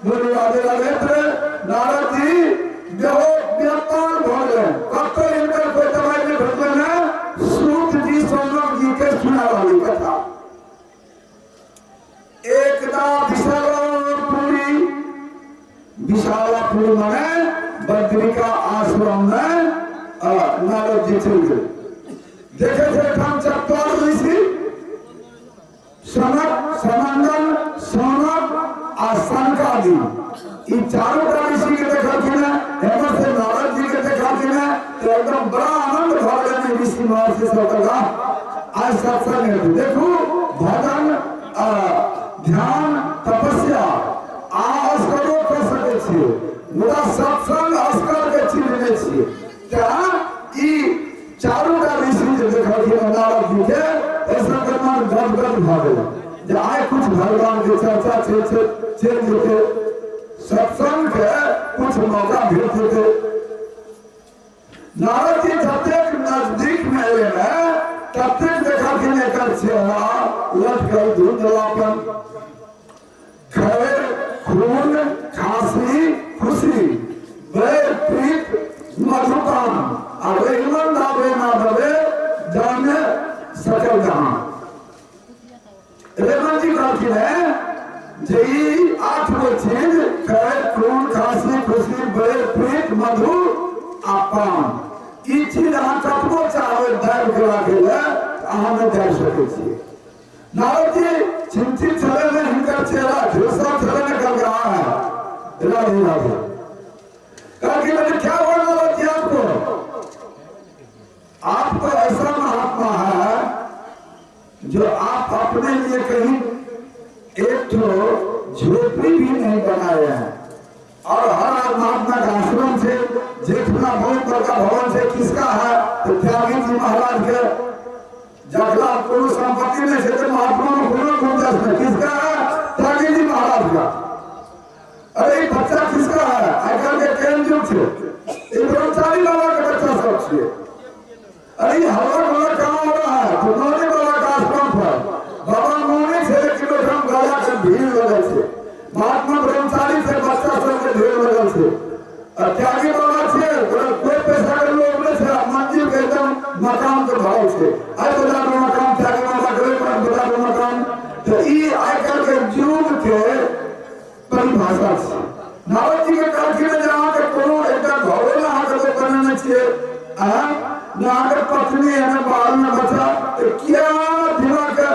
बोलू राधे राधे। नारद जी बेहोश बेताल भऽ गेलै, कतौ हिनकर कोइ दवाइ नहि भेटलनि हेँ। सूत जी सौनक जी के सुना रहली कथा। एकदा विशालापुरी, विशालापुरी माने बद्रिका आश्रम में नारद जी चलि गेल। देखे छै एठाम चत्वार ऋषि सनक, सनंदन, सनक आ सनकादि, ई चारू टा ऋषि के देखलखिन हेँ। एम्हर से नारद जी के देखलखिन हेँ तऽ एकदम बड़ा आनंद भऽ गेलनि ऋषि महर्षि सब। कहलका आइ सत्संग हेतै। देखू, भजन, ध्यान, तपस्या आ असगरो कऽ सकै छियै, मुदा सत्संग असगर के चीज नहि छियै। तेँ ई चारू टा ऋषि जे देखलखिन नारद जी के, एहि सबके मन गदगद भऽ गेल जे आइ कुछ भगवान के चर्चा छै चलि जेतै, सत्संग के कुछ मौका भेट जेतै। नारद जी जतेक नजदीक में एले ने, ततेक देखलखिन एकर चेहरा लटकल, धुंधलापन। खैर, खून, खांसी, खुशी, बैर, प्रीत, मधुपान आ रहिमन दाबे ना दबे जाने सकल जहां। रेमन जी कहलखिन है जे ई 8 गो चीज, खैर, खून, खांसी, खुशी, बैर, प्रीत, मधु आ पान, ई चीज अहाँ कतबो चाहबै दाबि के राखै लए, अहाँ नहि दाबि सकै छियै। नारद जी चिंतित छले ने, हिनकर चेहरा झुलसल छले ने। कल रहा है राधे राधे। कहा कि मैंने क्या हुआ नारद जी आपको? आप तो ऐसा महात्मा है जो आप अपने लिए कहीं एक तो झोपड़ी भी नहीं बनाए हैं और हर महात्मा का आश्रम से जेठना बहुत बड़का भवन से किसका है? तो त्यागी जी महाराज के। जकरा कोनो संपत्ति नहीं छै, तऽ महात्मा में कोनो गुंजाइश नहीं। किसका है? त्यागी जी महाराज का। अरे, ई बच्चा किसका है? आइ काल्हि के केहन युग छै, ई ब्रह्मचारी बाबा के बच्चा सब छियै। अरे, ई हल्ला गुल्ला कहाँ हो रहा है? तो मौनी बाबा के आश्रम पर। बाबा मौनी छै, लेकिन ओहिठाम गला के भीड़ लगल छै। महात्मा ब्रह्मचारी छै, बच्चा सबके भीड़ लगल छै। आ त्यागी बाबा छियै, ओकरा कोइ पैसा के लोभ नहि छै। आ मंदिर के एकदम मकान के भरल छै। आइ बाजार में मकान त्यागी बाबा के, बाजार में मकान। तऽ ई आइ काल्हि के युग के परिभाषा छै। नारद जी के कहलखिन जे अहाँके कोनो एकटा घरो ने अहाँके लोक बनेने छियै, आँय ने अहाँके पत्नी है, ने बाल ने बच्चा, तऽ किया दिमाग के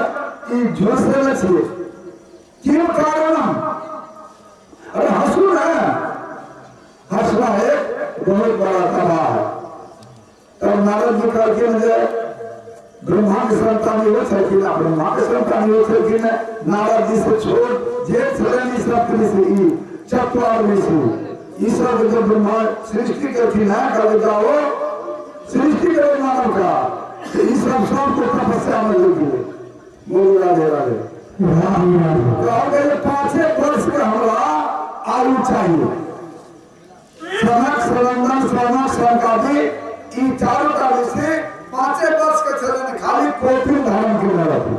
ई झुलसेने छियै? क्यों कारण? अरे हंसू ना, हंसना एक बहुत बड़ा तबाह है। तब नारद जी कहलखिन जे ब्रह्मा के संतान इहो छलखिन आ ब्रह्मा के संतान इहो छलखिन। नारद जी से छोट जेठ छलनि ई सब ऋषि, ई चत्वार ऋषि। ई सब जब ब्रह्मा सृष्टि केलखिन है, कहलकै जाओ सृष्टि करो मानव का, तो ई सब सबको तपस्या में लग गेलै। बोलू राधे राधे। कहलकै जे 5 वर्ष के हमरा आयु चाहिए। सनक, सनंदन, सनक, सनकादि ई चारू टा ऋषि 5 वर्ष के छलनि, खाली कोपिन धारण केने रहथिन।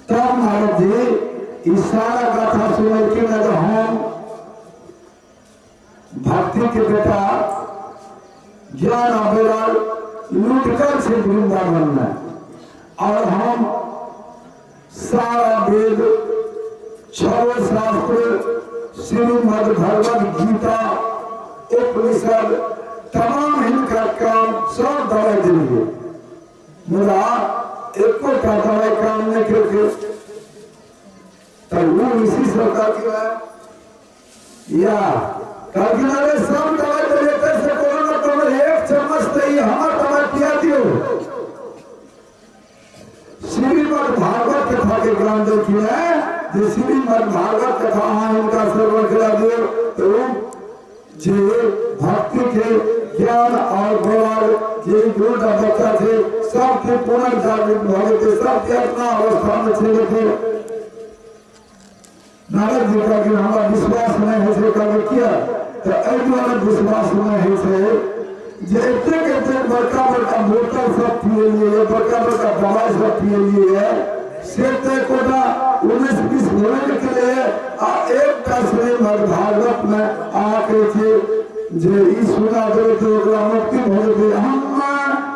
तब नारद जी ई सारा गाथा सुनलखिन जे हम भक्ति के बेटा ज्ञान आ वैराग लुटकर छै वृंदावन में और हम सारा वेद, छो शास्त्र, श्रीमद भगवद गीता, उपनिषद, तमाम हिनकर काम सब दवाई देलियै, मुदा एको टा दवाई काम नहि केलकै। तऽ ओ ऋषि सब कहलखिन या कहलखिन, अरे सब दवाई देलियै से कोनो न कोनो एक चम्मच तऽ ई हमर दवाई पिया दियौ। श्रीमद भागवत कथा के ज्ञान देलखिन है जे श्रीमद भागवत कथा अहाँ हिनका श्रवण करा दियौ तऽ ओ जे भक्ति के ज्ञान और वैराग जे दूटा बच्चा छै, सबके पुनर्जागृत भऽ जेतै, सबके अपना अवस्था मे चलि जेतै। नारद जी कहलखिन, हमरा विश्वास नहि होइ छै। कहलकै, किया? तऽ एहि दुआरे विश्वास नहि होइ छै जे एतेक एतेक बड़का बड़का बोतल सब पियलियै, बड़का बड़का दवाइ सब पियलियै, से तऽ एकोटा 19-20 भेबे नहि केलैए आ एक श्रीमद् भागवत में अहाँ कहै छी जे ई सुना देबै तऽ ओकरा मुक्ति भऽ जेतै। हम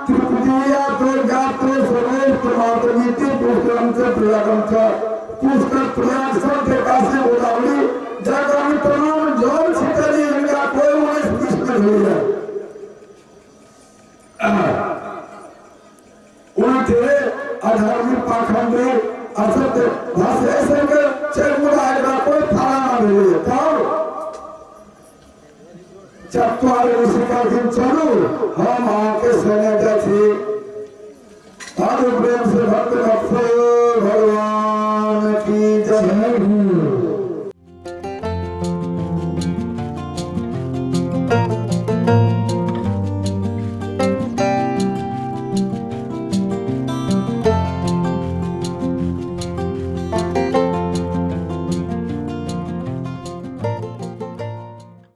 तृप्तिया तो गात्र सर्वेष्ट मातृनीति पुष्करम च प्रयागम च पुष्कर प्रयाग सब के काशी गोदावरी जगह में तमाम जल छिटली, हिनका कोई 19-20 में भेल। उल्टे अधर्मी पाखंडी असत्य भाषा ऐसे के चारि मुदा एकरा कोई फायदा ना भेलै। तब चत्वारि ऋषि कहलखिन, चलू, हम अहाँके संगे जाइ छी। साधु प्रेम से भक्त भगवान।